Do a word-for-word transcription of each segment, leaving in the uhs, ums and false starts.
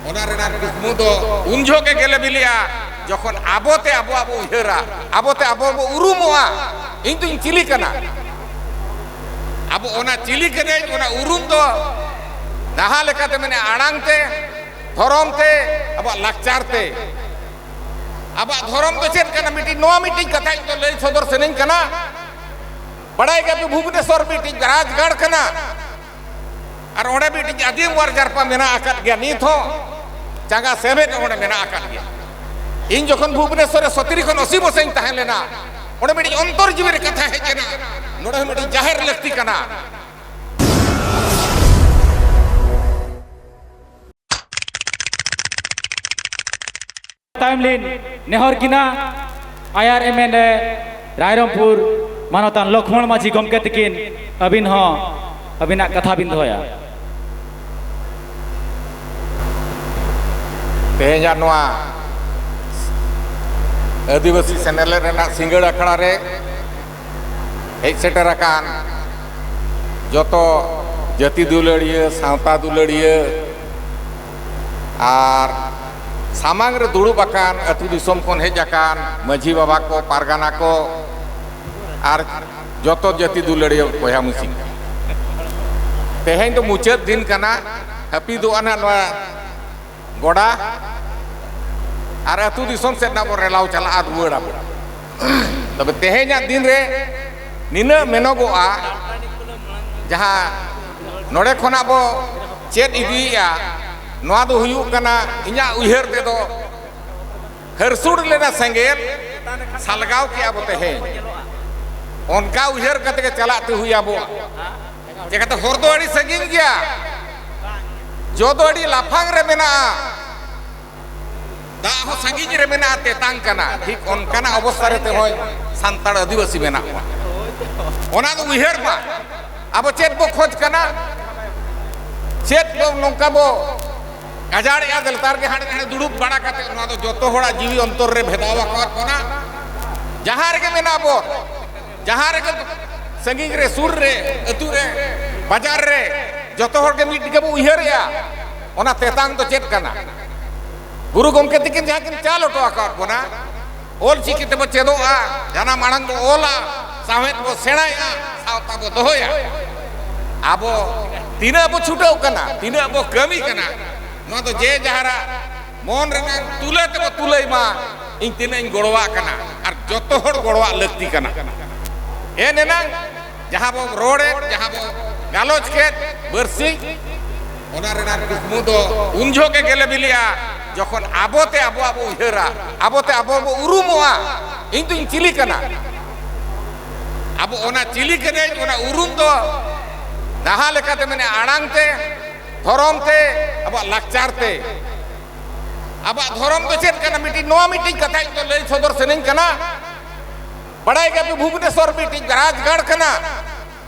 ᱚᱱᱟ ᱨᱮᱱᱟᱜ ᱠᱩᱠᱢᱩ ᱫᱚ ᱩᱱ ᱡᱚᱦᱚᱜ ᱜᱮ ᱜᱮᱞᱮ ᱵᱤᱞᱤᱜᱼᱟ, ᱡᱚᱠᱷᱚᱱ ᱟᱵᱚᱛᱮ ᱟᱵᱚᱣᱟᱜ ᱵᱚ ᱩᱭᱦᱟᱹᱨᱟ, ᱟᱵᱚᱛᱮ ᱟᱵᱚ ᱵᱚ ᱩᱨᱩᱢᱚᱜᱼᱟ, ᱤᱧ ᱫᱩᱧ ᱪᱤᱞᱤ ᱠᱟᱱᱟ᱾ ᱟᱵᱚ ᱚᱱᱟ ᱪᱤᱞᱤ ᱠᱟᱹᱱᱟᱹᱧ, ᱚᱱᱟ ᱩᱨᱩᱢ ᱫᱚ ᱡᱟᱦᱟᱸ ᱞᱮᱠᱟᱛᱮ ᱢᱮᱱᱟ, ᱟᱲᱟᱝ ᱛᱮ, ᱫᱷᱚᱨᱚᱢ ᱛᱮ, ᱟᱵᱚᱣᱟᱜ ᱞᱟᱠᱪᱟᱨ ᱛᱮ᱾ ᱟᱵᱚᱣᱟᱜ ᱫᱷᱚᱨᱚᱢ ᱫᱚ ᱪᱮᱫ ᱠᱟᱱᱟ? ᱢᱤᱫᱴᱤᱡ, ᱱᱚᱣᱟ ᱢᱤᱫᱴᱤᱡ ᱠᱟᱛᱷᱟ ᱤᱧ ᱫᱚ ᱞᱟᱹᱭ ᱥᱚᱫᱚᱨ ᱥᱟᱱᱟᱧ ᱠᱟᱱᱟ᱾ ᱵᱟᱲᱟᱭ ᱜᱮᱭᱟ ᱯᱮ, ᱵᱷᱩᱵᱽᱱᱮᱥᱚᱨ ᱢᱤᱫᱴᱤᱡ ᱨᱟᱡᱽᱜᱟᱲ ᱠᱟᱱᱟ᱾ ᱟᱨ ᱚᱸᱰᱮ ᱢᱤᱫᱴᱤᱡ ᱟᱹᱫᱤᱢ ᱚᱣᱟᱨ ᱡᱟᱨᱯᱟ ᱢᱮᱱᱟᱜ ᱟᱠᱟᱫ ᱜᱮᱭᱟ, ᱱᱤᱛ ᱦᱚᱸ ᱪᱟᱸᱜᱟ ᱥᱮᱢᱮᱫ ᱚᱸᱰᱮ ᱢᱮᱱᱟᱜ ᱟᱠᱟᱫ ᱜᱮᱭᱟ᱾ ᱤᱧ ᱡᱚᱠᱷᱚᱱ ᱵᱷᱩᱵᱽᱱᱮᱥᱚᱨ ᱨᱮ ᱥᱚᱛᱨᱤ ᱠᱷᱚᱱ ᱟᱥᱤ ᱵᱚᱥᱮᱧ ᱛᱟᱦᱮᱸ ᱞᱮᱱᱟ, ᱚᱸᱰᱮ ᱢᱤᱫᱴᱤᱡ ᱚᱱᱛᱚᱨ ᱡᱤᱣᱤ ᱨᱮ ᱠᱟᱛᱷᱟ ᱦᱮᱡ ᱮᱱᱟ, ᱱᱚᱰᱮ ᱦᱚᱸ ᱢᱤᱫᱴᱤᱡ ᱡᱟᱦᱮᱨ ᱞᱟᱹᱠᱛᱤ ᱠᱟᱱᱟ᱾ ᱛᱟᱭᱚᱢ ᱞᱤᱧ ᱱᱮᱦᱚᱨ ᱠᱤᱱᱟ ᱟᱭᱟᱨ ᱮᱢ ᱮᱱ ᱮ ᱨᱟᱭᱨᱚᱝᱯᱩᱨ ᱢᱟᱱᱚᱛᱟᱱ ᱞᱚᱠᱷᱢᱚᱬ ᱢᱟᱹᱡᱷᱤ ᱜᱚᱢᱠᱮ ᱛᱤᱠᱤᱱ, ᱟᱹᱵᱤᱱ ᱦᱚᱸ ᱟᱹᱵᱤᱱᱟᱜ ᱠᱟᱛᱷᱟ ᱵᱤᱱ ᱫᱚᱦᱚᱭᱟ᱾ ᱛᱮᱦᱮᱧᱟᱜ ᱱᱚᱣᱟ ᱟᱹᱫᱤᱵᱟᱹᱥᱤ ᱥᱮᱱᱮᱞᱮᱫ ᱨᱮᱱᱟᱜ ᱥᱤᱸᱜᱟᱹᱲ ᱟᱠᱷᱲᱟ ᱨᱮ ᱦᱮᱡ ᱥᱮᱴᱮᱨ ᱟᱠᱟᱱ ᱡᱚᱛᱚ ᱡᱟᱹᱛᱤ ᱫᱩᱞᱟᱹᱲᱤᱭᱟᱹ, ᱥᱟᱶᱛᱟ ᱫᱩᱞᱟᱹᱲᱤᱭᱟᱹ ᱟᱨ ᱥᱟᱢᱟᱝ ᱨᱮ ᱫᱩᱲᱩᱵ ᱟᱠᱟᱱ ᱟᱹᱛᱩ ᱫᱤᱥᱚᱢ ᱠᱷᱚᱱ ᱦᱮᱡ ᱟᱠᱟᱱ ᱢᱟᱹᱡᱷᱤ ᱵᱟᱵᱟ ᱠᱚ, ᱯᱟᱨᱜᱟᱱᱟ ᱠᱚ ᱟᱨ ᱡᱚᱛᱚ ᱡᱟᱹᱛᱤ ᱫᱩᱞᱟᱹᱲᱤᱭᱟᱹ ᱵᱚᱭᱦᱟ ᱢᱤᱥᱤ ᱠᱚ, ᱛᱮᱦᱮᱧ ᱫᱚ ᱢᱩᱪᱟᱹᱫ ᱫᱤᱱ ᱠᱟᱱᱟ᱾ ᱦᱟᱹᱯᱤᱫᱚᱜᱼᱟ ᱱᱟᱜ ᱱᱚᱣᱟ ᱜᱚᱰᱟ ᱟᱨ ᱟᱹᱛᱩ ᱫᱤᱥᱚᱢ ᱥᱮᱫ ᱱᱟᱜ ᱵᱚ ᱨᱮᱞᱟᱣ ᱪᱟᱞᱟᱜᱼᱟ, ᱨᱩᱣᱟᱹᱲ ᱟᱵᱚ᱾ ᱛᱚᱵᱮ ᱛᱮᱦᱮᱧᱟᱜ ᱫᱤᱱ ᱨᱮ ᱱᱤᱱᱟᱹᱜ ᱢᱮᱱᱚᱜᱚᱜᱼᱟ, ᱡᱟᱦᱟᱸ ᱱᱚᱰᱮ ᱠᱷᱚᱱᱟᱜ ᱵᱚ ᱪᱮᱫ ᱤᱫᱤᱭᱮᱫᱼᱟ, ᱱᱚᱣᱟ ᱫᱚ ᱦᱩᱭᱩᱜ ᱠᱟᱱᱟ, ᱤᱧᱟᱹᱜ ᱩᱭᱦᱟᱹᱨ ᱛᱮᱫᱚ ᱦᱟᱹᱨᱥᱩᱲ ᱞᱮᱱᱟ ᱥᱮᱸᱜᱮᱞ, ᱥᱟᱞᱜᱟᱣ ᱠᱮᱜᱼᱟ ᱵᱚ ᱛᱮᱦᱮᱧ᱾ ᱚᱱᱠᱟ ᱩᱭᱦᱟᱹᱨ ᱠᱟᱛᱮ ᱜᱮ ᱪᱟᱞᱟᱜ ᱛᱮ ᱦᱩᱭ ᱟᱵᱚᱣᱟ᱾ ᱪᱮᱠᱟᱛᱮ ᱦᱚᱨ ᱫᱚ ᱟᱹᱰᱤ ᱥᱟᱺᱜᱤᱧ ᱜᱮᱭᱟ, ᱡᱚ ᱫᱚ ᱟᱹᱰᱤ ᱞᱟᱯᱷᱟᱝ ᱨᱮ ᱢᱮᱱᱟᱜᱼᱟ, ᱫᱟᱜ ᱦᱚᱸ ᱥᱟᱺᱜᱤᱧ ᱨᱮ ᱢᱮᱱᱟᱜᱼᱟ, ᱛᱮᱛᱟᱝ ᱠᱟᱱᱟ᱾ ᱴᱷᱤᱠ ᱚᱱᱠᱟᱱᱟᱜ ᱚᱵᱚᱥᱛᱷᱟ ᱨᱮ ᱛᱮᱦᱚᱸᱭ ᱥᱟᱱᱛᱟᱲ ᱟᱹᱫᱤᱵᱟᱹᱥᱤ ᱢᱮᱱᱟᱜ ᱠᱚᱣᱟ᱾ ᱚᱱᱟ ᱫᱚ ᱩᱭᱦᱟᱹᱨ ᱢᱟ, ᱟᱵᱚ ᱪᱮᱫ ᱵᱚ ᱠᱷᱚᱡᱽ ᱠᱟᱱᱟ, ᱪᱮᱫ ᱵᱚ ᱱᱚᱝᱠᱟ ᱵᱚ ᱜᱟᱡᱟᱲᱮᱜᱼᱟ, ᱫᱮᱞᱛᱟᱨ ᱜᱮ ᱦᱟᱸᱰᱮ ᱱᱟᱰᱮ ᱫᱩᱲᱩᱵ ᱵᱟᱲᱟ ᱠᱟᱛᱮ, ᱱᱚᱣᱟ ᱫᱚ ᱡᱚᱛᱚ ᱦᱚᱲᱟᱜ ᱡᱤᱣᱤ ᱚᱱᱛᱚᱨ ᱨᱮ ᱵᱷᱮᱫᱟᱣ ᱟᱠᱟᱫ ᱵᱚᱱᱟ᱾ ᱡᱟᱦᱟᱸ ᱨᱮᱜᱮ ᱢᱮᱱᱟᱜ ᱵᱚᱱ, ᱡᱟᱦᱟᱸ ᱨᱮᱜᱮ, ᱥᱟᱺᱜᱤᱧ ᱨᱮ, ᱥᱩᱨ ᱨᱮ, ᱟᱹᱛᱩ ᱨᱮ, ᱵᱟᱡᱟᱨ ᱨᱮ, ᱡᱚᱛᱚ ᱦᱚᱲ ᱜᱮ ᱢᱤᱫ ᱜᱮᱵᱚ ᱩᱭᱦᱟᱹᱨᱮᱜᱼᱟ᱾ ᱚᱱᱟ ᱛᱮᱛᱟᱝ ᱫᱚ ᱪᱮᱫ ᱠᱟᱱᱟ? ᱜᱩᱨᱩ ᱜᱚᱢᱠᱮ ᱛᱤᱠᱤᱱ ᱡᱟᱦᱟᱸ ᱠᱤᱱ ᱪᱟᱞ ᱦᱚᱴᱚ ᱟᱠᱟᱫ ᱵᱚᱱᱟ, ᱚᱞ ᱪᱤᱠᱤ ᱛᱮᱵᱚ ᱪᱮᱫᱚᱜᱼᱟ, ᱡᱟᱱᱟᱢ ᱟᱲᱟᱝ ᱵᱚ ᱚᱞᱟ, ᱥᱟᱶᱦᱮᱫ ᱵᱚ ᱥᱮᱬᱟᱭᱟ, ᱥᱟᱶᱛᱟ ᱵᱚ ᱫᱚᱦᱚᱭᱟ᱾ ᱟᱵᱚ ᱛᱤᱱᱟᱹᱜ ᱵᱚ ᱪᱷᱩᱴᱟᱹᱣ ᱠᱟᱱᱟ, ᱛᱤᱱᱟᱹᱜ ᱵᱚ ᱠᱟᱹᱢᱤ ᱠᱟᱱᱟ, ᱱᱚᱣᱟ ᱫᱚ ᱡᱮ ᱡᱟᱦᱟᱨᱟᱜ ᱢᱚᱱ ᱨᱮᱱᱟᱜ ᱛᱩᱞᱟᱹ ᱛᱮᱵᱚ ᱛᱩᱞᱟᱹᱭ ᱢᱟ, ᱤᱧ ᱛᱤᱱᱟᱹᱜ ᱤᱧ ᱜᱚᱲᱚᱣᱟᱜ ᱠᱟᱱᱟ, ᱟᱨ ᱡᱚᱛᱚ ᱦᱚᱲ ᱜᱚᱲᱚᱣᱟᱜ ᱞᱟᱹᱠᱛᱤ ᱠᱟᱱᱟ᱾ ᱮᱱ ᱮᱱᱟᱝ ᱡᱟᱦᱟᱸ ᱵᱚ ᱨᱚᱲᱮᱫ, ᱡᱟᱦᱟᱸ ᱵᱚ ᱜᱟᱞᱚᱪ ᱠᱮᱫ, ᱵᱟᱹᱨᱥᱤᱧ, ᱚᱱᱟ ᱨᱮᱱᱟᱜ ᱠᱩᱠᱢᱩ ᱫᱚ ᱩᱱ ᱡᱚᱦᱚᱜ ᱜᱮ ᱜᱮᱞᱮ ᱵᱤᱞᱤᱜᱼᱟ, ᱡᱚᱠᱷᱚᱱ ᱟᱵᱚᱛᱮ ᱟᱵᱚᱣᱟᱜ ᱵᱚ ᱩᱭᱦᱟᱹᱨᱟ, ᱟᱵᱚᱛᱮ ᱟᱵᱚ ᱵᱚ ᱩᱨᱩᱢᱚᱜᱼᱟ, ᱤᱧ ᱫᱩᱧ ᱪᱤᱞᱤ ᱠᱟᱱᱟ᱾ ᱟᱵᱚ ᱚᱱᱟ ᱪᱤᱞᱤ ᱠᱟᱹᱱᱟᱹᱧ, ᱚᱱᱟ ᱩᱨᱩᱢ ᱫᱚ ᱡᱟᱦᱟᱸ ᱞᱮᱠᱟᱛᱮ ᱢᱮᱱᱟᱜᱼᱟ, ᱟᱲᱟᱝ ᱛᱮ, ᱫᱷᱚᱨᱚᱢ ᱛᱮ, ᱟᱵᱚᱣᱟᱜ ᱞᱟᱠᱪᱟᱨ ᱛᱮ᱾ ᱟᱵᱚᱣᱟᱜ ᱫᱷᱚᱨᱚᱢ ᱫᱚ ᱪᱮᱫ ᱠᱟᱱᱟ? ᱢᱤᱫᱴᱤᱡ, ᱱᱚᱣᱟ ᱢᱤᱫᱴᱤᱡ ᱠᱟᱛᱷᱟ ᱤᱧ ᱫᱚ ᱞᱟᱹᱭ ᱥᱚᱫᱚᱨ ᱥᱟᱱᱟᱧ ᱠᱟᱱᱟ᱾ ᱵᱟᱲᱟᱭ ᱜᱮᱭᱟᱯᱮ, ᱵᱷᱩᱵᱽᱱᱮᱥᱚᱨ ᱢᱤᱫᱴᱤᱡ ᱨᱟᱡᱽᱜᱟᱲ ᱠᱟᱱᱟ,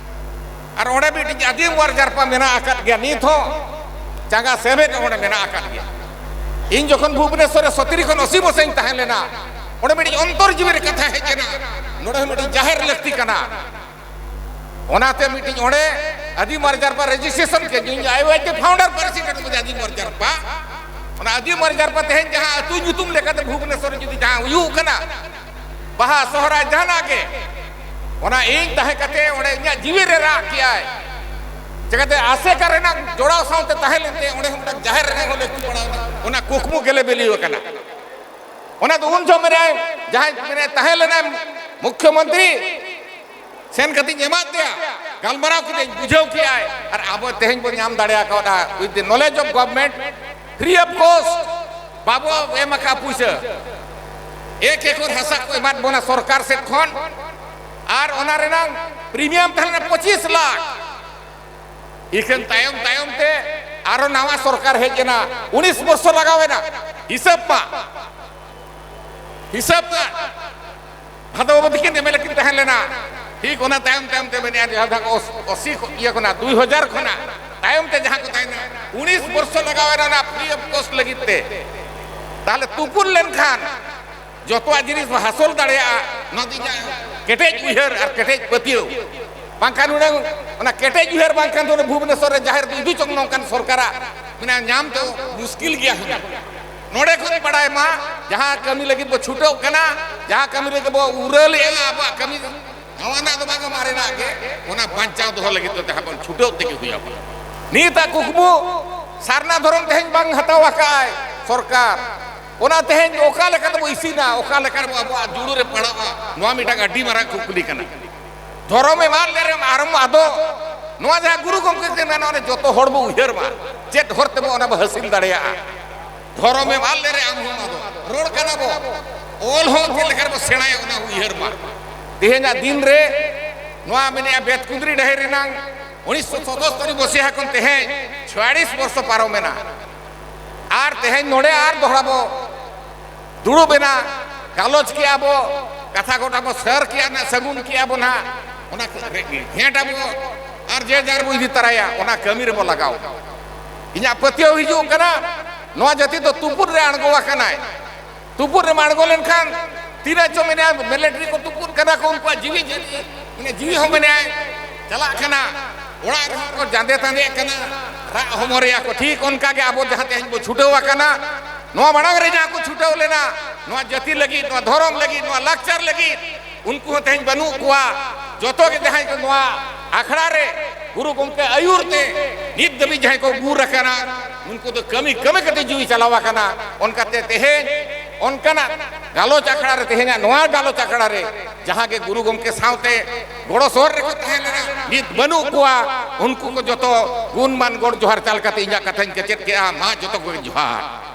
ᱟᱨ ᱚᱸᱰᱮ ᱢᱤᱫᱴᱤᱡ ᱟᱹᱫᱤᱢ ᱚᱣᱟᱨ ᱡᱟᱨᱯᱟ ᱢᱮᱱᱟᱜ ᱟᱠᱟᱫ ᱜᱮᱭᱟ᱾ ᱱᱤᱛ ᱦᱚᱸ ᱪᱟᱸᱜᱟ ᱥᱮᱢᱮᱫ ᱚᱸᱰᱮ ᱢᱮᱱᱟᱜ ᱟᱠᱟᱫ ᱜᱮᱭᱟ᱾ ᱤᱧ ᱡᱚᱠᱷᱚᱱ ᱵᱷᱩᱵᱽᱱᱮᱥᱚᱨ ᱨᱮ ᱥᱚᱛᱨᱤ ᱠᱷᱚᱱ ᱟᱥᱤ ᱵᱚᱪᱷᱚᱨᱤᱧ ᱛᱟᱦᱮᱸ ᱞᱮᱱᱟ, ᱚᱸᱰᱮ ᱢᱤᱫᱴᱤᱡ ᱚᱱᱛᱚᱨ ᱡᱤᱣᱤ ᱨᱮ ᱠᱟᱛᱷᱟ ᱦᱮᱡ ᱮᱱᱟ, ᱱᱚᱰᱮ ᱦᱚᱸ ᱢᱤᱫᱴᱤᱡ ᱡᱟᱦᱮᱨ ᱞᱟᱹᱠᱛᱤ ᱠᱟᱱᱟ᱾ ᱚᱱᱟᱛᱮ ᱢᱤᱫᱴᱤᱡ ᱚᱸᱰᱮ ᱟᱹᱫᱤᱢ ᱚᱣᱟᱨ ᱡᱟᱨᱯᱟ ᱨᱮᱡᱤᱥᱴᱨᱮᱥᱚᱱ ᱠᱮᱫ, ᱤᱧ ᱟᱭ ᱣᱟᱭ ᱠᱮ ᱯᱷᱟᱣᱩᱱᱰᱟᱨ ᱯᱨᱮᱥᱤᱰᱮᱱᱴ ᱠᱟᱱᱟ ᱟᱹᱫᱤᱢ ᱚᱣᱟᱨ ᱡᱟᱨᱯᱟ᱾ ᱚᱱᱟ ᱟᱹᱫᱤᱢ ᱚᱣᱟᱨ ᱡᱟᱨᱯᱟ ᱛᱮᱦᱮᱧ ᱡᱟᱦᱟᱸ ᱟᱹᱛᱩ ᱧᱩᱛᱩᱢ ᱞᱮᱠᱟᱛᱮ ᱵᱷᱩᱵᱽᱱᱮᱥᱚᱨ ᱨᱮ ᱡᱩᱫᱤ ᱡᱟᱦᱟᱸ ᱦᱩᱭᱩᱜ ᱠᱟᱱᱟ, ᱵᱟᱦᱟ, ᱥᱚᱦᱨᱟᱭ, ᱡᱟᱦᱟᱱᱟᱜ ᱜᱮ, ᱚᱱᱟ ᱤᱧ ᱛᱟᱦᱮᱸ ᱠᱟᱛᱮ ᱚᱸᱰᱮ ᱤᱧᱟᱹᱜ ᱡᱤᱣᱤ ᱨᱮ ᱨᱟᱜ ᱠᱮᱜᱼᱟᱭ᱾ ᱪᱤᱠᱟᱹᱛᱮ ᱟᱥᱮᱠᱟ ᱨᱮᱱᱟᱜ ᱡᱚᱲᱟᱣ ᱥᱟᱶᱛᱮ ᱛᱟᱦᱮᱸ ᱞᱮᱱᱛᱮ ᱚᱸᱰᱮ ᱦᱚᱸ ᱢᱤᱫᱴᱟᱝ ᱡᱟᱦᱮᱨ ᱨᱮᱱᱟᱜ ᱦᱚᱸ ᱞᱟᱹᱠᱛᱤ ᱯᱟᱲᱟᱣ ᱮᱱᱟ᱾ ᱚᱱᱟ ᱠᱩᱠᱢᱩ ᱜᱮᱞᱮ ᱵᱤᱞᱤ ᱟᱠᱟᱱᱟ᱾ ᱚᱱᱟ ᱫᱚ ᱩᱱ ᱡᱚᱦᱚᱜ ᱢᱮᱱᱟᱭ, ᱡᱟᱦᱟᱸᱭ ᱢᱮᱱᱟᱭ ᱛᱟᱦᱮᱸ ᱞᱮᱱᱟᱭ ᱢᱩᱠᱷᱭᱚᱢᱚᱱᱛᱨᱤ, ᱥᱮᱱ ᱠᱟᱛᱮᱧ ᱮᱢᱟᱫ ᱛᱮᱭᱟ, ᱜᱟᱞᱢᱟᱨᱟᱣ ᱠᱮᱫᱟᱹᱧ, ᱵᱩᱡᱷᱟᱹᱣ ᱠᱮᱜᱼᱟᱭ, ᱟᱨ ᱟᱵᱚ ᱛᱮᱦᱮᱧ ᱵᱚᱱ ᱧᱟᱢ ᱫᱟᱲᱮ ᱟᱠᱟᱫᱟ with the knowledge of government, free of cost, ᱵᱟᱵᱚ ᱮᱢ ᱟᱠᱟᱫ ᱯᱩᱭᱥᱟᱹ᱾ ᱮᱠ ᱮᱠᱚᱨ ᱦᱟᱥᱟ ᱠᱚ ᱮᱢᱟᱫ ᱵᱚᱱᱟ ᱥᱚᱨᱠᱟᱨ ᱥᱮᱫ ᱠᱷᱚᱱ, ᱟᱨ ᱚᱱᱟ ᱨᱮᱱᱟᱝ ᱯᱨᱤᱢᱤᱭᱟᱢ ᱛᱟᱦᱮᱸ ᱞᱮᱱᱟ ᱯᱚᱸᱪᱤᱥ ᱞᱟᱠᱷ᱾ ᱤᱠᱷᱟᱹᱱ ᱛᱟᱭᱚᱢ ᱛᱟᱭᱚᱢ ᱛᱮ ᱟᱨᱚ ᱱᱟᱣᱟ ᱥᱚᱨᱠᱟᱨ ᱦᱮᱡ ᱮᱱᱟ, ᱩᱱᱤᱥ ᱵᱚᱨᱥᱚ ᱞᱟᱜᱟᱣ ᱮᱱᱟ᱾ ᱦᱤᱥᱟᱹᱵ ᱢᱟ, ᱦᱤᱥᱟᱹᱵ ᱢᱟ᱾ ᱵᱷᱟᱫᱚ ᱵᱟᱵᱩ ᱛᱤᱠᱤᱱ ᱮᱢ ᱮᱞ ᱮ ᱠᱤᱱ ᱛᱟᱦᱮᱸ ᱞᱮᱱᱟ᱾ ᱴᱷᱤᱠ ᱚᱱᱟ ᱛᱟᱭᱚᱢ ᱛᱟᱭᱚᱢ ᱛᱮ ᱢᱮᱱᱮᱫᱼᱟ, ᱡᱟᱦᱟᱸ ᱫᱷᱟᱣ ᱚᱥ-, ᱟᱥᱤ ᱠᱷᱚ-, ᱤᱭᱟᱹ ᱠᱷᱚᱱᱟᱜ, ᱫᱩᱭ ᱦᱟᱡᱟᱨ ᱠᱷᱚᱱᱟᱜ ᱛᱟᱭᱚᱢ ᱛᱮ ᱡᱟᱦᱟᱸ ᱠᱚ ᱛᱟᱦᱮᱱᱟ, ᱩᱱᱤᱥ ᱵᱚᱨᱥᱚ ᱞᱟᱜᱟᱣ ᱮᱱᱟ ᱚᱱᱟ free of cost ᱞᱟᱹᱜᱤᱫ ᱛᱮ᱾ ᱛᱟᱦᱞᱮ ᱛᱩᱯᱩᱱ ᱞᱮᱱᱠᱷᱟᱱ ᱡᱚᱛᱚᱣᱟᱜ ᱡᱤᱱᱤᱥ ᱵᱚ ᱦᱟᱥᱚᱞ ᱫᱟᱲᱮᱭᱟᱜᱼᱟ᱾ ᱱᱚᱣᱟ ᱫᱚ ᱤᱧᱟᱹᱜ ᱠᱮᱴᱮᱡ ᱩᱭᱦᱟᱹᱨ ᱟᱨ ᱠᱮᱴᱮᱡ ᱯᱟᱹᱛᱭᱟᱹᱣ᱾ ᱵᱟᱝᱠᱷᱟᱱ ᱦᱩᱱᱟᱹᱝ ᱚᱱᱟ ᱠᱮᱴᱮᱡ ᱩᱭᱦᱟᱹᱨ ᱵᱟᱝᱠᱷᱟᱱ ᱫᱚ ᱚᱱᱟ ᱵᱷᱩᱵᱽᱱᱮᱥᱚᱨ ᱨᱮ ᱡᱟᱦᱮᱨ ᱫᱚ ᱤᱫᱤ ᱪᱚᱝ ᱱᱚᱝᱠᱟᱱ ᱥᱚᱨᱠᱟᱨᱟᱜ ᱢᱮᱱᱟ ᱧᱟᱢ ᱫᱚ ᱢᱩᱥᱠᱤᱞ ᱜᱮᱭᱟ ᱦᱩᱱᱟᱹᱝ᱾ ᱱᱚᱰᱮ ᱠᱷᱚᱱ ᱵᱟᱲᱟᱭ ᱢᱟ, ᱡᱟᱦᱟᱸ ᱠᱟᱹᱢᱤ ᱞᱟᱹᱜᱤᱫ ᱵᱚ ᱪᱷᱩᱴᱟᱹᱣ ᱠᱟᱱᱟ, ᱡᱟᱦᱟᱸ ᱠᱟᱹᱢᱤ ᱞᱟᱹᱜᱤᱫ ᱵᱚ ᱩᱨᱟᱹᱞᱮᱜᱼᱟ, ᱟᱵᱚᱣᱟᱜ ᱠᱟᱹᱢᱤ ᱱᱟᱣᱟᱱᱟᱜ ᱫᱚ ᱵᱟᱝ, ᱢᱟᱨᱮᱱᱟᱜ ᱜᱮ, ᱚᱱᱟ ᱵᱟᱧᱪᱟᱣ ᱫᱚᱦᱚ ᱞᱟᱹᱜᱤᱫ ᱫᱚ ᱡᱟᱦᱟᱸ ᱵᱚᱱ ᱪᱷᱩᱴᱟᱹᱣ ᱛᱮᱜᱮ ᱦᱩᱭ ᱟᱵᱚᱱᱟ᱾ ᱱᱤᱛᱟᱜ ᱠᱩᱠᱢᱩ ᱥᱟᱨᱱᱟ ᱫᱷᱚᱨᱚᱢ ᱛᱮᱦᱮᱧ ᱵᱟᱝ ᱦᱟᱛᱟᱣ ᱟᱠᱟᱫᱼᱟᱭ ᱥᱚᱨᱠᱟᱨ, ᱚᱱᱟ ᱛᱮᱦᱮᱧ ᱚᱠᱟ ᱞᱮᱠᱟ ᱛᱮᱵᱚ ᱤᱥᱤᱱᱟ, ᱚᱠᱟ ᱞᱮᱠᱟ ᱨᱮᱵᱚ ᱟᱵᱚᱣᱟᱜ ᱡᱩᱲᱩ ᱨᱮ ᱯᱟᱲᱟᱜᱼᱟ, ᱱᱚᱣᱟ ᱢᱤᱫᱴᱟᱝ ᱟᱹᱰᱤ ᱢᱟᱨᱟᱝ ᱠᱩᱠᱞᱤ ᱠᱟᱱᱟ᱾ ᱫᱷᱚᱨᱚᱢ ᱮᱢ ᱟᱫ ᱞᱮᱨᱮ ᱟᱨᱮᱢ ᱟᱫᱚᱜ, ᱱᱚᱣᱟ ᱡᱟᱦᱟᱸ ᱜᱩᱨᱩ ᱜᱚᱢᱠᱮ ᱠᱤᱱ ᱢᱮᱱᱟ, ᱚᱱᱟ ᱡᱚᱛᱚ ᱦᱚᱲ ᱵᱚ ᱩᱭᱦᱟᱹᱨ ᱢᱟ, ᱪᱮᱫ ᱦᱚᱨ ᱛᱮᱵᱚ ᱚᱱᱟ ᱵᱚ ᱦᱟᱹᱥᱤᱞ ᱫᱟᱲᱮᱭᱟᱜᱼᱟ᱾ ᱫᱷᱚᱨᱚᱢ ᱮᱢ ᱟᱫ ᱞᱮᱨᱮ ᱟᱢ ᱦᱚᱸᱢ ᱟᱫᱚᱜ, ᱨᱚᱲ ᱠᱟᱱᱟ ᱵᱚ, ᱚᱞ ᱦᱚᱸ ᱪᱮᱫ ᱞᱮᱠᱟ ᱨᱮᱵᱚ ᱥᱮᱬᱟᱭᱟ ᱚᱱᱟ ᱩᱭᱦᱟᱹᱨ ᱢᱟ᱾ ᱛᱮᱦᱮᱧᱟᱜ ᱫᱤᱱ ᱨᱮ ᱱᱚᱣᱟ ᱢᱮᱱᱮᱜᱼᱟ ᱵᱮᱛᱠᱩᱸᱫᱽᱨᱤ ᱰᱟᱹᱦᱤ ᱨᱮᱱᱟᱝ ᱩᱱᱤᱥᱥᱚ ᱥᱚᱛᱚᱥᱛᱚᱨᱤ ᱢᱚᱥᱤᱦᱟ ᱠᱷᱚᱱ ᱛᱮᱦᱮᱧ ᱪᱷᱚᱭᱟᱞᱤᱥ ᱵᱚᱨᱥᱚ ᱯᱟᱨᱚᱢᱮᱱᱟ᱾ ᱟᱨ ᱛᱮᱦᱮᱧ ᱱᱚᱰᱮ ᱟᱨ ᱫᱚᱦᱲᱟ ᱵᱚ ᱫᱩᱲᱩᱵ ᱮᱱᱟ, ᱜᱟᱞᱚᱪ ᱠᱮᱜᱼᱟ ᱵᱚ, ᱠᱟᱛᱷᱟ ᱜᱚᱴᱟ ᱵᱚ ᱥᱟᱹᱨ ᱠᱮᱜᱼᱟ, ᱱᱟᱜ ᱥᱟᱹᱜᱩᱱ ᱠᱮᱜᱼᱟ ᱵᱚ ᱱᱟᱜ, ᱚᱱᱟ ᱜᱷᱮᱸᱴ ᱟᱵᱚ ᱟᱨ ᱡᱮ ᱡᱟᱨ ᱵᱚ ᱤᱫᱤ ᱛᱟᱨᱟᱭᱟ, ᱚᱱᱟ ᱠᱟᱹᱢᱤ ᱨᱮᱵᱚ ᱞᱟᱜᱟᱣ᱾ ᱤᱧᱟᱹᱜ ᱯᱟᱹᱛᱭᱟᱹᱣ ᱦᱤᱡᱩᱜ ᱠᱟᱱᱟ, ᱱᱚᱣᱟ ᱡᱟᱹᱛᱤ ᱫᱚ ᱛᱩᱯᱩᱫ ᱨᱮ ᱟᱬᱜᱚ ᱟᱠᱟᱱᱟᱭ᱾ ᱛᱩᱯᱩᱫ ᱨᱮᱢ ᱟᱬᱜᱚ ᱞᱮᱱᱠᱷᱟᱱ ᱛᱤᱱᱟᱹᱜ ᱪᱚ ᱢᱮᱱᱟᱭᱟ, ᱢᱤᱞᱤᱴᱟᱨᱤ ᱠᱚ ᱛᱩᱯᱩᱫ ᱠᱟᱱᱟ ᱠᱚ, ᱩᱱᱠᱩᱣᱟᱜ ᱡᱤᱣᱤ ᱡᱟᱹᱛᱤ, ᱢᱟᱱᱮ ᱡᱤᱣᱤ ᱦᱚᱸ ᱢᱮᱱᱟᱭ ᱪᱟᱞᱟᱜ ᱠᱟᱱᱟ, ᱚᱲᱟᱜ ᱨᱮᱦᱚᱸ ᱠᱚ ᱡᱟᱸᱫᱮ ᱛᱟᱸᱫᱮᱜ ᱠᱟᱱᱟ, ᱨᱟᱜ ᱦᱚᱢᱚᱨᱮᱭᱟ ᱠᱚ᱾ ᱴᱷᱤᱠ ᱚᱱᱠᱟ ᱜᱮ ᱟᱵᱚ ᱡᱟᱦᱟᱸ ᱛᱮᱦᱮᱧ ᱵᱚ ᱪᱷᱩᱴᱟᱹᱣ ᱟᱠᱟᱱᱟ, ᱱᱚᱣᱟ ᱢᱟᱲᱟᱝ ᱨᱮ ᱡᱟᱦᱟᱸ ᱠᱚ ᱪᱷᱩᱴᱟᱹᱣ ᱞᱮᱱᱟ, ᱱᱚᱣᱟ ᱡᱟᱹᱛᱤ ᱞᱟᱹᱜᱤᱫ, ᱱᱚᱣᱟ ᱫᱷᱚᱨᱚᱢ ᱞᱟᱹᱜᱤᱫ, ᱱᱚᱣᱟ ᱞᱟᱠᱪᱟᱨ ᱞᱟᱹᱜᱤᱫ, ᱩᱱᱠᱩ ᱦᱚᱸ ᱛᱮᱦᱮᱧ ᱵᱟᱹᱱᱩᱜ ᱠᱚᱣᱟ᱾ ᱡᱚᱛᱚ ᱜᱮ ᱡᱟᱦᱟᱸᱭ ᱠᱚ ᱱᱚᱣᱟ ᱟᱠᱷᱲᱟ ᱨᱮ ᱜᱩᱨᱩ ᱜᱚᱢᱠᱮ ᱟᱹᱭᱩᱨ ᱛᱮ ᱱᱤᱛ ᱫᱷᱟᱹᱵᱤᱡ ᱡᱟᱦᱟᱸᱭ ᱠᱚ ᱜᱩᱨ ᱟᱠᱟᱱᱟ, ᱩᱱᱠᱩ ᱫᱚ ᱠᱟᱹᱢᱤ ᱠᱟᱹᱢᱤ ᱠᱟᱛᱮ ᱡᱤᱣᱤ ᱪᱟᱞᱟᱣ ᱟᱠᱟᱱᱟ᱾ ᱚᱱᱠᱟᱛᱮ ᱛᱮᱦᱮᱧ ᱚᱱᱠᱟᱱᱟᱜ ᱜᱟᱞᱚᱪ ᱟᱠᱷᱲᱟ ᱨᱮ, ᱛᱮᱦᱮᱧᱟᱜ ᱱᱚᱣᱟ ᱜᱟᱞᱚᱪ ᱟᱠᱷᱲᱟ ᱨᱮ ᱡᱟᱦᱟᱸ ᱜᱮ ᱜᱩᱨᱩ ᱜᱚᱢᱠᱮ ᱥᱟᱶᱛᱮ ᱜᱚᱲᱚ ᱥᱚᱦᱚᱨ ᱨᱮᱠᱚ ᱛᱟᱦᱮᱸ ᱞᱮᱱᱟ, ᱱᱤᱛ ᱵᱟᱹᱱᱩᱜ ᱠᱚᱣᱟ, ᱩᱱᱠᱩ ᱠᱚ ᱡᱚᱛᱚ ᱜᱩᱱᱢᱟᱱ ᱜᱚᱰ ᱡᱚᱦᱟᱨ ᱪᱟᱞ ᱠᱟᱛᱮ ᱤᱧᱟᱹᱜ ᱠᱟᱛᱷᱟᱧ ᱠᱮᱪᱮᱫ ᱠᱮᱜᱼᱟ᱾ ᱢᱟ ᱡᱚᱛᱚ ᱠᱚᱜᱮ ᱡᱚᱦᱟᱨ᱾